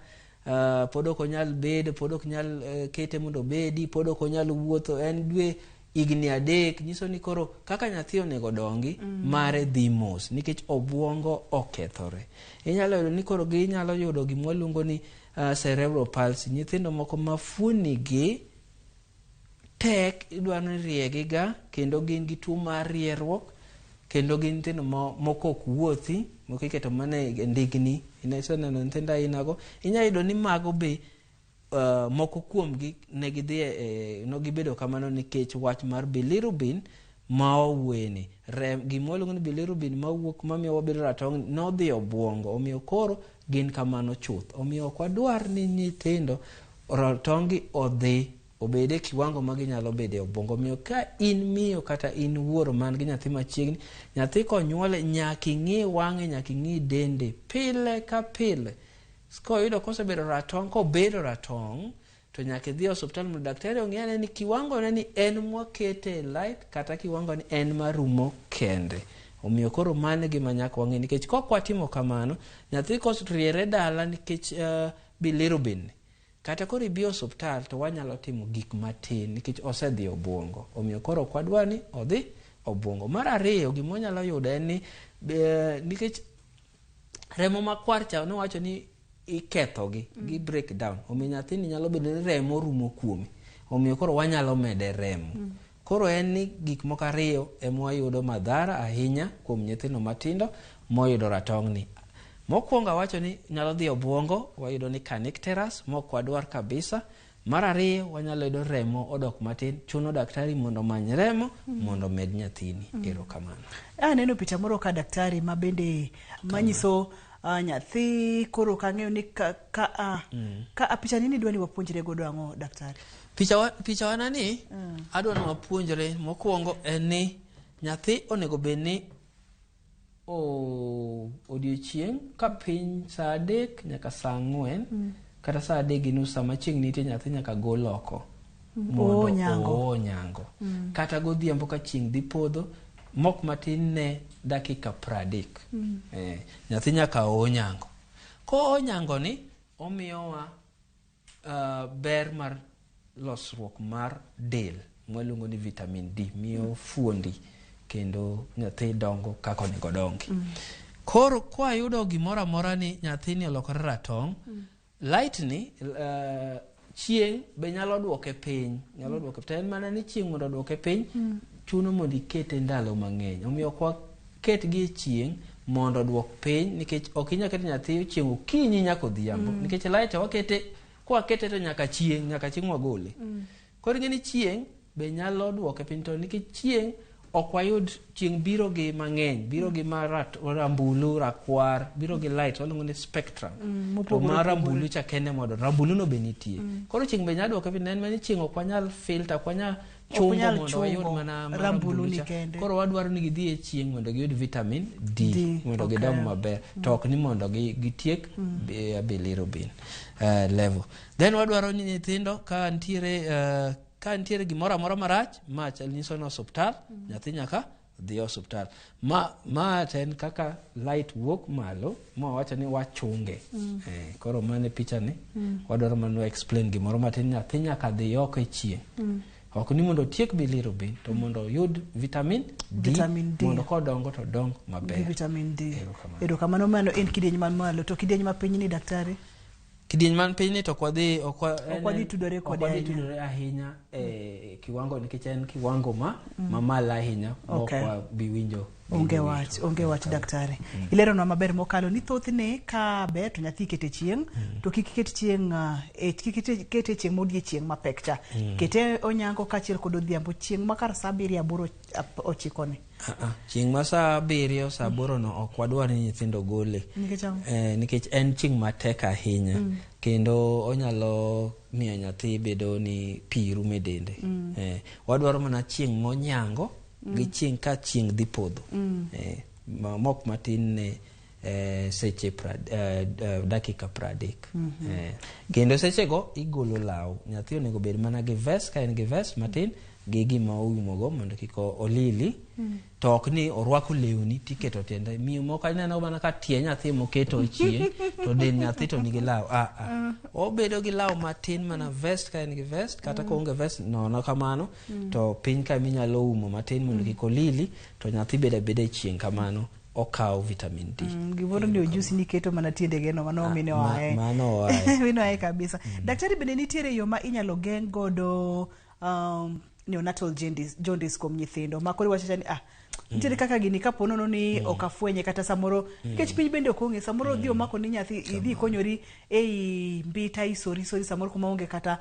pod ok onyal bedo, pod ok nyal kete mondo obedi, pod ok onyal wuotho, en dwe higni 3, nyiso ni koro kaka nyathi onego dongi, mare dhi mos nikech obwongo okethore. Inyalo yudo ni koro ginyalo yudo gima waluongo ni cerebral palsy, nyithindo moko ma fuoni gi tek, idwaro ni riegi ga, kendo gin gi tuo mar rieruok, kendo gin nyithindo moko ok wuothi, moko iketo mana e ndigni, iseneno nyithindo ainago. Inyalo yudo ni mago be moko kuomgi ne gidhi no gibedo kamano nikech wach mar bilirubin ma owuoyeni. Gima waluongo ni bilirubin mawuok mamiyo wabedo ratong' nodhi e obwongo, omiyo koro gin kamano chuth. Omiyo ok wadwar ni nyithindo ratong' gi odhi obed e kiwango ma ginyalo bedo e obwongo. Omiyo ka in miyo kata in wuoro man gi nyathi machiegni, nyathi konyuole nyaka ing'i wang'e, nyaka ing'i dende pile ka pile. Koyudo kosebedo ratong', kobedo ratong', to nyaka idhi e osiptal mondo daktari ong'i ane ni kiwango ne ni en mwakete e light kata kiwango ni en marumo kende. Omiyo koro mano e gima nyaka wang'e, nikech kok watimo kamano, nyathi koriere dala nikech bilirubin, kata koro ibi e osiptal to wanyalo timo gik matin nikech osedhi obwongo. Omiyo koro ok wadwar ni odhi obwongo. Mar ariyo, gima wanyalo yudo en ni nikech remo makwar cha nowacho ni ikethogi, gi break down. Omiyo nyathini nyalo bedo ni remo rumo kuome. Omiyo koro wanyalo mede remo. Koro en ni gik moko ariyo ema wayudo madhara ahinya kuom nyithindo matindo moyudo ratong'ni. Mokwongo awacho ni nyalo dhi obwongo, wayudo ni kernicterus, mok wadwar kabisa. Mar ariyo, wanyalo yudo remo odok matin, chuno daktari mondo omany remo mondo omed nyathini. Erokamano. Aneno picha moro ka daktari ma bende manyiso nyathi, koro ok ang'eyo ni ka picha ni idwa ni wapuonjre godo ang'o daktari? Picha wana ni adwa ni wapuonjre mokwongo en ni nyathi onego bed ni odiochieng' ka piny saa 3 nyaka saa 4 kata saa 3:30 sama chieng' nitie nyathi nyaka gol oko mondo Onyango. onyango. Kata godhiambo ka chieng' dhi podho mok matin ne dakika 30. Nyathi nyaka onyango. Ko onyango ni omiyowa ber mar losruok mar del mwaluongo ni vitamin D, miyo fuondi kendo nyathi dongo kaka onego dongi. Koro kwayudo gimoro amora ni nyathini olokore ratong', light ni chieng' be nyalo duoke piny, nyalo duoke to en mana ni chieng' mondo oduoke piny chuno mondo ikete ndalo mang'eny. Omiyo ok waketgi e chieng' mondo oduok piny, nikech ok inyal keto nyathi chieng' okinyi nyaka odhiambo, nikech light wakete kwakete to nyaka chieng' wagole. Koro ing'e ni chieng' be nyalo duoke piny, to nikech chieng' ok wayud chieng' biro gi mang'eny, biro gi rambulu, rakwar, biro gi light, waluongo ni spectrum. To mar rambulu cha kende mondo rambulu no be nitie. Koro chieng' be nyalo duoke piny, en mana ni chieng' ok wanyal filter, ok wanyal chungo mondo wayud mana rambulu ni kende. Koro wadwaro ni gidhi e chieng' mondo giyud vitamin D, mondo gidong maber, to ok ni mondo gitiek bilirubin level. Then wadwaro ni nyithindo ka nitiere gimoro amora marach, ma chal nyiso ni osuptal, nyathi nyaka dhi osuptal. Ma to en kaka light wuok malo, ma wawacho ni wachunge. Koro mano e picha ni, wadwaro mana explain gimoro matin, nyathi nyaka dhi oko e chieng'. Ok ni mondo otiek bilirubin, to mondo oyud vitamin D, mondo kodongo to odong maber. Gi vitamin D. Erokamano. Mano en kidieny man malo, to kidieny mapiny ni daktari? Kidieny man piny ni to ok wadhi tudore kode ahinya. Tudore ahinya e kiwango, nikech en kiwango ma mamalo ahinya mok wabi winjo. Onge wach daktari. Ileronwa maber mokalo ni thothne ka ber to nyathi ikete chieng', to kik iket chieng' kik ikete chieng' modiechieng' mapek cha. Kete onyango kaachiel kod odhiambo, chieng' ma kar saa 7 8 9 ni. Chieng' ma saa 7 saa 8 no ok wadwar ni nyithindo gole. Nikech en chieng' matek ahinya. Kendo onyalo miyo nyathi bedo ni pi rumo e dende. Wadwaro mana chieng' monyango gi chieng' ka chieng' dhi podho. Mok matin ne seche dakika 30. Kendo sechego igolo law. Nyathi onego bed mana gi vest, ka en gi vest matin gi gima oumogo mondo kik olili. To ok ni orwako lewni tiketo tiende. Miyo moko aneno mana ka tie nyathi moketo e chieng' to del nyathi to nigi law. Obedo gi law matin mana vest ka en gi vest, kata koonge vest nono kamano, to piny ka minyalo umo matin mondo kik olili, to nyathi bedo abeda e chieng' kamano, okawo vitamin D. Gimoro ni ojusi ni keto mana tiendege no, mano mine oaye. Mano oaye. Mine oaye kabisa. Daktari, bende nitiere yo ma inyalo geng' godo neonatal jaundice kuom nyithindo ma koro iwacho ni nitiere kaka gini kapo nono ni ok afwenye kata samoro nikech piny bende ok ong'e, samoro odhi omako ni nyathi idhi ikonyori ei mbita isori isori samoro kuma onge kata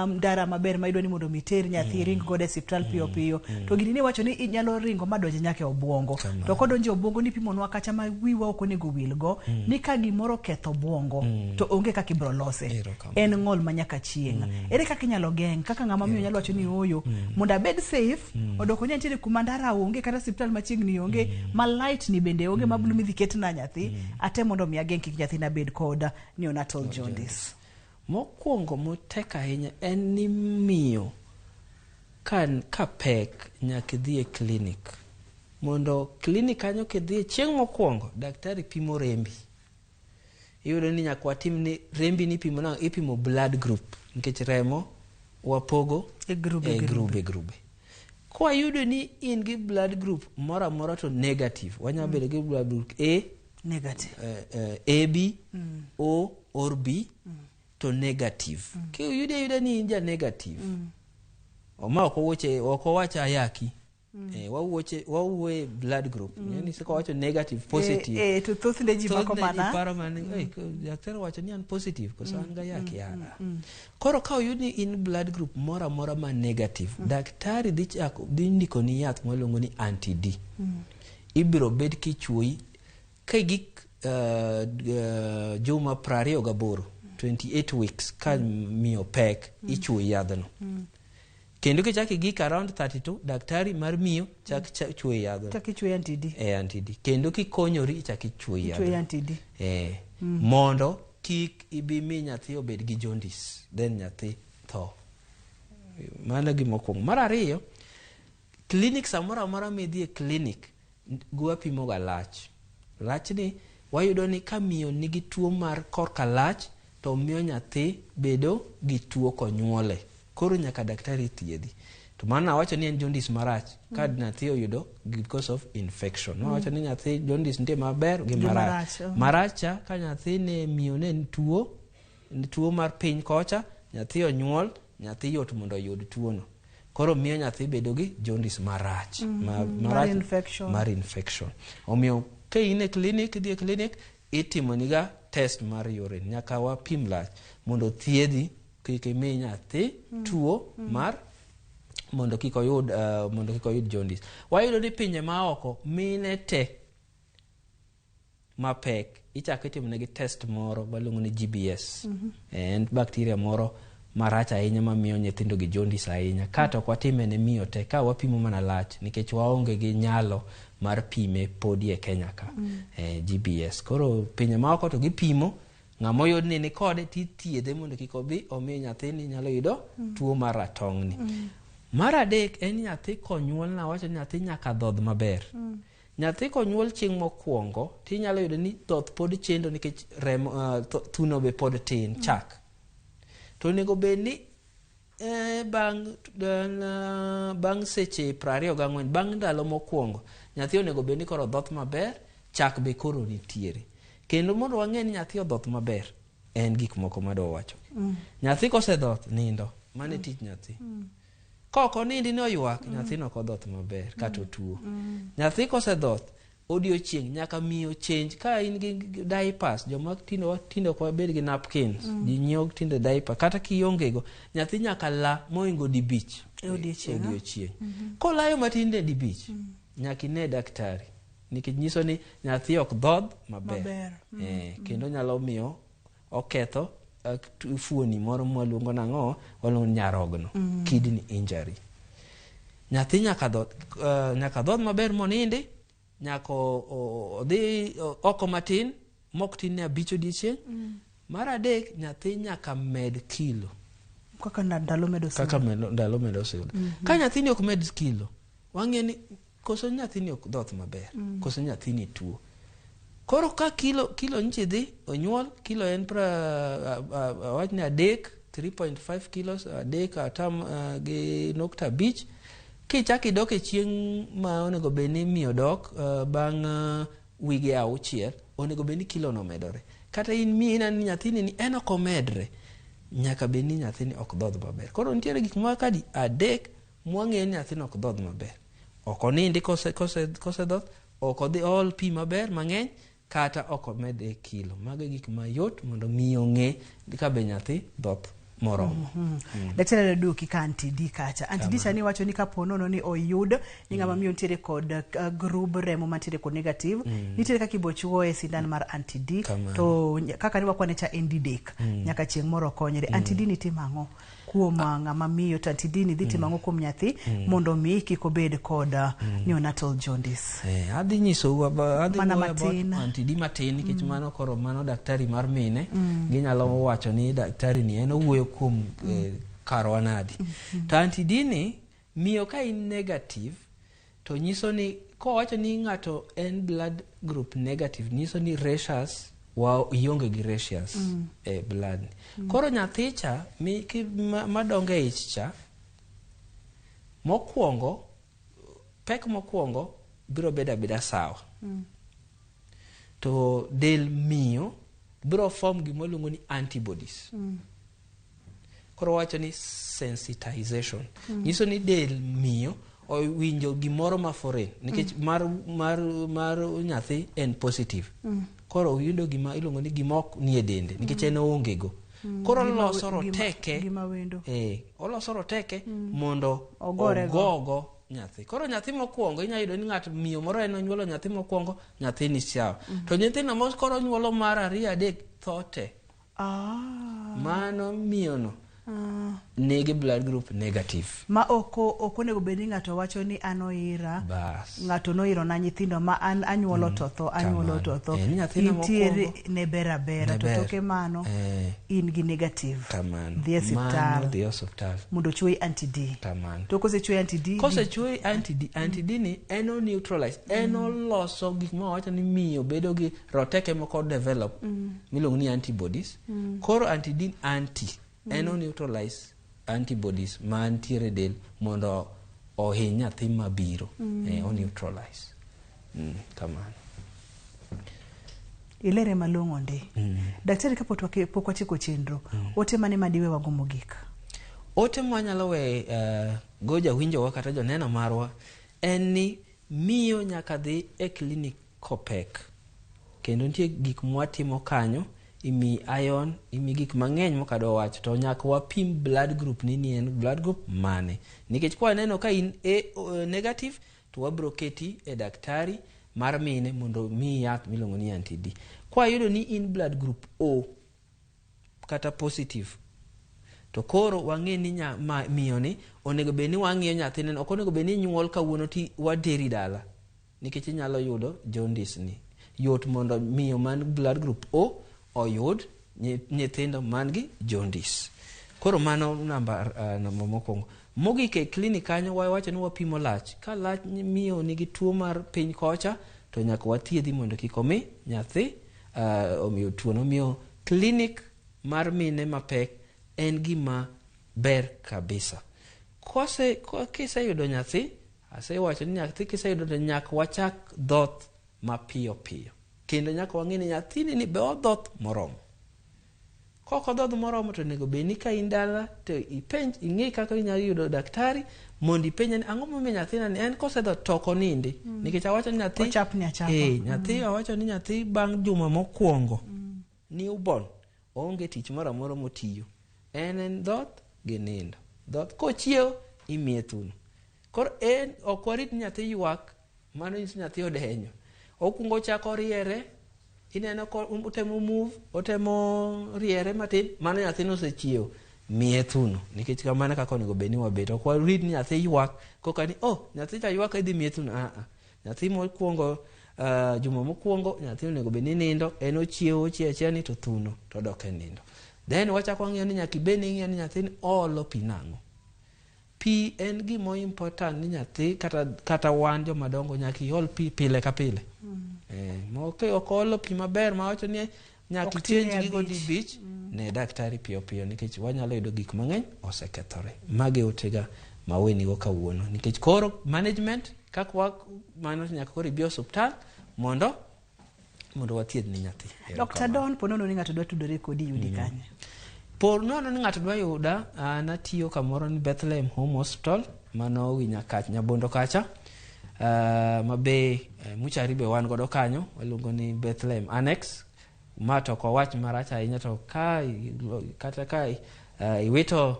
ndara maber ma idwa ni mondo mi iter nyathi ring godo e osiptal piyo piyo, to gini ni iwacho ni inyalo ringo madonj nyaka e obwongo. To kodonjo e obwongo ni ipimonwa kacha ma wiwa ok onego wilgo ni ka gimoro oketho obwongo to onge kaka ibiro lose, en ng'ol ma nyaka chieng'. Ere kaka inyalo geng' kaka ng'ama miyo nyalo wacho ni ooyo mondo abed safe, odoko ni nitiere kuma ndara onge kata osiptal machiegni onge, ma light ni bende onge, ma blue midhi ketna nyathi, atem mondo mi ageng' kik nyathina bed kod neonatal jaundice. Mokwongo motek ahinya en ni miyo ka pek nyaka idhi e klinik. Mondo klinik kanyo kidhi chieng' mokwongo, daktari pimo rembi. Iyudo ni nyaka watim ni rembi ni ipimo nang'o? Ipimo blood group nikech remo wapogo e grube, e grube grube. Kwayudo ni in gi blood group moro amora to negative, wanyalo bedo gi blood group A negative, AB, O or B to negative. Kiyudo ayuda ni in ja negative, ma ok owuoche, ok owach ayaki. Wawuoye blood group. Ni wacho negative, positive. To thothne ji mako mana paro mana daktari wacho ni an positive koso an ga ayaki. Koro ka oyud ni in blood group moro amora ma negative, daktari dhi chako dhi ndikoni yath mwaluongo ni anti D. Ibiro bed kichuoyi ka igik juma 28, 28 weeks ka miyo pek, ichuoyi yadhno. Kendo kichako igik around 32, daktari mar miyo chak chuoyi yadhno. Chak ichuoyi anti D. Anti D. Kendo kikonyori ichak ichuoyi yadhno. Anti D. Mondo kik ibi mi nyathi obed gi jaundice, then nyathi tho. Mano gima okwongo. Mar ariyo, klinik samoro amora midhi e klinik, wapimo ga lach. Lachni wayudo ni ka miyo nigi tuo mar korka lach, to miyo nyathi bedo gi tuo konyuole. Koro nyaka daktari thiedhi. To mano awacho ni en jaundice marach ka nyathi oyudo because of infection. Wawacho ni nyathi jaundice nitie maber gi marach. Marach cha ka nyathi ne miyo ne tuo mar piny kocha, nyathi onyuol, nyathi yot mondo oyud tuono. Koro miyo nyathi bedo gi jaundice marach. Mar infection. Mar infection. Omiyo ka in e klinik, idhi e klinik, itimoniga test mar urine. Nyaka wapim lach mondo thiedhi kik imi nyathi tuo mar mondo kik oyud jaundice. Wayudo ni pinje maoko mine te mapek ichako itimonegi test moro waluongo ni GBS. En bacteria moro marach ahinya mamiyo nyithindo gi jaundice ahinya. Ka to ok watime ne miyo te, ka wapimo mana lach nikech waonge gi nyalo mar pime podi e Kenya ka. GBS. Koro pinje maoko to gipimo ng'ama oyud ni nikode tithiedhe mondo kik obi omi nyathini nyalo yudo tuo mar ratong'ni. Mar adek en nyathi konyuol, nawacho ni nyathi nyaka dhodh maber. Nyathi konyuol chieng' mokwongo tinyalo yudo ni dhoth pod chendo nikech remo thuno be pod tin chak. To onego bed ni bang' seche 24, bang' ndalo mokwongo, nyathi onego bed ni koro dhoth maber, chak be koro nitiere. Kendo mondo wang'e ni nyathi odhoth maber, en gik moko madwa wacho. Nyathi kosedhoth, nindo. Mano e tich nyathi. Kok onindi ni oywak, nyathino ok odhoth maber, kata otuo. Nyathi kosedhoth, odiochieng' nyaka miyo change. Ka in gi diapers, joma tindo ok wabed gi napkins, ji nyiewo tinde diaper, kata kionge go, nyathi nyaka la moingo dibich e odiochieng'. Kolayo matin ne dibich, nyaka ine daktari, nikech nyiso ni nyathi ok dhodh maber. Kendo nyalo miyo oketho Fuoni moro mwaluongo nang'o waluongo ni nyarogno. Kidney injury. Nyathi nyaka dhoth, nyaka dhoth maber monindi, nyaka odhi oko matin mok tin ne 5 odiechieng'. Mar adek, nyathi nyaka med kilo kaka ndalo medo sudo. Kaka ndalo medo sudo. Ka nyathini ok med kilo, wang'e ni koso nyathini ok dhoth maber, koso nyathini tuo. Koro ka kilo nchi dhi onyuol, kilo en awach ni 3, 3.5 kilos, 3 atam gi nukta 5. Kichako idok e chieng' ma onego bed ni miyo dok bang' wige 6, onego bed ni kilo no medore. Kata in miyo ineno ni nyathini ni en ok omedre, nyaka bed ni nyathini ok dhodh maber. Koro nitiere gik moko kadi 3 mwang'eyo ni nyathini ok dhodh maber. Ok onindi kosedhoth, ok odhi ol pi maber mang'eny, kata ok omed e kilo. Mago e gik mayot mondo miyo ng'e ka be nyathi dhoth moromo. Daktari aduoki ka anti-D kacha. Anti-D cha ni wacho ni kapo nono ni oyud ni ng'ama miyo nitiere kod grub remo mantiere kod negative, nitiere kaka ibo chuoye sindan mar anti-D, to kaka ni wakwane cha en didek, nyaka chieng' moro okonyre. Anti-D ni timo ang'o kuom ng'ama miyo, to anti-D ni dhi timo ang'o kuom nyathi mondo mi kik obed kod neonatal jaundice? Adhi nyisou adhi Mana wuoyo about matin. anti-D matin, nikech mano koro mano daktari mar mine, ginyalo wacho ni daktari ni en owuoyo kuom karwa nadi. To anti-D ni miyo ka in negative to nyiso ni kowacho ni ng'ato en blood group negative, nyiso ni rhesus wa ionge gi rhesus e blood ni. Koro nyathi cha madongo e ich cha, mokwongo pek mokwongo biro bedo abeda sawa. To del miyo biro form gima iluongo ni antibodies. Koro wacho ni sensitization. Nyiso ni del miyo owinjo gimoro ma foreign, nikech mar nyathi en positive. Koro oyudo gima iluongo ni gima ok nie dende, nikech en oonge go. Koro oloso roteke. Gima wendo. Oloso roteke mondo Ogore go. ogogo nyathi. Koro nyathi mokwongo inyalo yudo ni ng'at miyo moro en onyuolo nyathi mokwongo, nyathi ni sawa. To nyithindo mos koro onyuolo mar 2, 3 tho te. Mano miyo no nigi blood group negative. Ma ok onego bed ni ng'ato wacho ni an oira. Bas. Ng'ato noiro na nyithindo ma an anyuolo to tho, anyuolo to tho. Ni nyathino Nitiere mokwongo. ne ber abera, Ne to ber. toke mano in gi negative. Kamano. Dhi e osiptal. Mano dhi e osiptal. Mondo ochuoyi anti-D. Kamano. To kosechuoyi anti-D, Kosechuoyi anti-D, anti-D ni en o neutralize, en oloso gik ma wawacho ni miyo bedo gi roteke moko develop, miluongo ni antibodies. Koro anti-D anti, en o neutralize antibodies mantiere e del mondo ohiny nyathi mabiro. O neutralize. Kamano. Ilere malong'o ndi. Daktari, kapok pok watieko chenro, ote mane madiwe wago mogik? Ote mwanyalo we go jawinjowa kata joneno marwa en ni miyo nyaka dhi e klinik kopek. Kendo nitie gik mwatimo kanyo, imi iron, imi gik mang'eny mokadwa wacho, to nyaka wapim blood group ni en blood group mane. Nikech kwa waneno ka in A negative, to wabro keti e daktari mar mine mondo miyi yath miluongo ni anti-D. Kwa yudo ni in blood group O kata positive, to koro wang'e ni miyo ni onego bed ni wang'iyo nyathine, ok onego bed ni nyuol kawuono ti wateri dala, nikech inyalo yudo jaundice ni. Yot mondo miyo man blood group O oyud nyithindo man gi jaundice. Koro mano namba mokwongo. Mogik e klinik kanyo wawacho ni wapimo lach. Ka lach miyo nigi tuo mar piny kocha, to nyaka wathiedhi mondo kik omi nyathi omiyo tuo no. Omiyo klinik mar mine mapek en gima ber kabisa. Kiseyudo nyathi, asewacho ni nyathi kiseyudo to nyaka wachak dhoth mapiyo piyo. Kendo nyaka wang'e ni nyathini ni be odhoth moromo. Kok odhoth moromo to onego bed ni ka in dala to ipenj, ing'e kaka inyalo yudo daktari mondo ipenje ni ang'o momiyo nyathina ni en kosedhoth to ok onindi. Nikech awacho ni nyathi Ochapni achapa. Nyathi awacho ni nyathi bang' juma mokwongo newborn oonge tich moro amora motiyo. En dhoth gi nindo. Dhoth kochiew imiye thuno. Koro en ok warit ni nyathi ywak, mano nyiso nyathi odenyo. Okwongo ochako oriere, Ineno ko otemo move, otemo riere matin, mano nyathino osechiewo. Miye thuno nikech kamano kaka onego bed ni wabet. Ok warit ni nyathi ywak koka ni oh nyathi cha ywak idhi miye thuno. Ah ah. Nyathi mokwongo juma mokwongo nyathi onego bed ni nindo, en ochiewo ochiewo achiewa ni to thuno to odok e nindo. Then wachako wang'iyo ni nyaka ibed ni ing'iyo ni nyathini oolo pi nang'o. Pi en gima important ni nyathi kata wan joma dongo nyaka iol pi pile ka pile. Ok olo pi maber mawacho ni nyaka ichange gigo di bich ne daktari piyo piyo nikech wanyalo yudo gik mang'eny osekethore. Magi otega mawenigo kawuono nikech koro management kaka mano nyaka koro ibi osuptal mondo wathiedh ni nyathi. Dr. Don, po nono ni ng'ato dwa tudore kodi yudi kanye? Po nono ni ng'ato dwa yuda, natiyo kamoro ni Bethlehem Home Hospital mano wi Nyakach Nyabondo kacha. Mabe muchari be wan godo kanyo waluongo ni Bethlehem Annex. Ma to ok wawach marach ahinya to ka kata ka iwito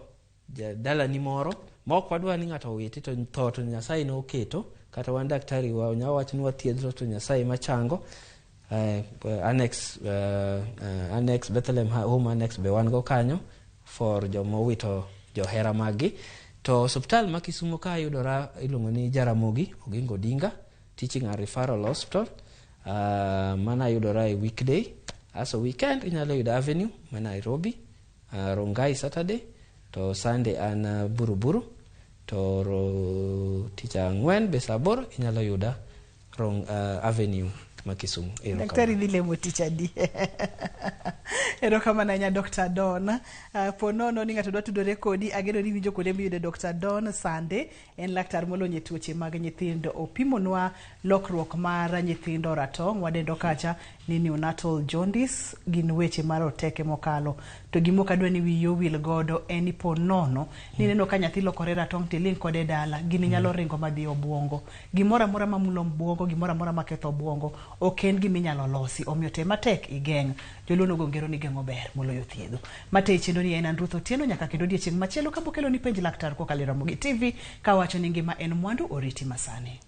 dalani moro ma ok wadwa ni ng'ato owiti to tho to Nyasaye noketo kata wan daktari wa nyalo wacho ni wathiedho to Nyasaye machango. Annex Bethlehem Home Annex be wan go kanyo for joma owito johera maggi. To osiptal ma Kisumu ka yudora iluongo ni Jaramogi Oginga Odinga Teaching and Referral Hospital. Mana yudora e weekday aso weekend inyalo yudo Avenue ma Nairobi, Rongai Saturday to Sunday an Buruburu to tich ang'wen be saa aboro inyalo yuda Avenue ma Kisumu. Daktari dhi lemo tich adi? Erokamano ahinya Dr. Don. Po nono ni ng'ato dwa tudore kodi, ageno ni iwinjo kuonde miyude Dr. Don Sande, en laktar molony e tuoche mag nyithindo. Opimonwa lokruok mar nyithindo ratong', wadendo kacha ni neonatal jaundice, gin weche mar oteke mokalo. To gima ok adwa ni wiyi owil godo en ni po nono ni ineno ka nyathi lokore ratong' tiling' kode e dala, gini nyalo ringo madhi e obuongo. Gimoro amora mamulo obuongo, gimoro amora maketho obuongo, ok en gima inyalo losi. Omiyo tem matek igeng'. Joluo nogo ngero ni geng'o ber moloyo thiedho. Mate chenro ni en Ruth Otieno nyaka kendo odiechieng' machielo kabokelo ni penj laktar kokalo e Ramogi TV kawacho ni ngima en mwandu oriti masani.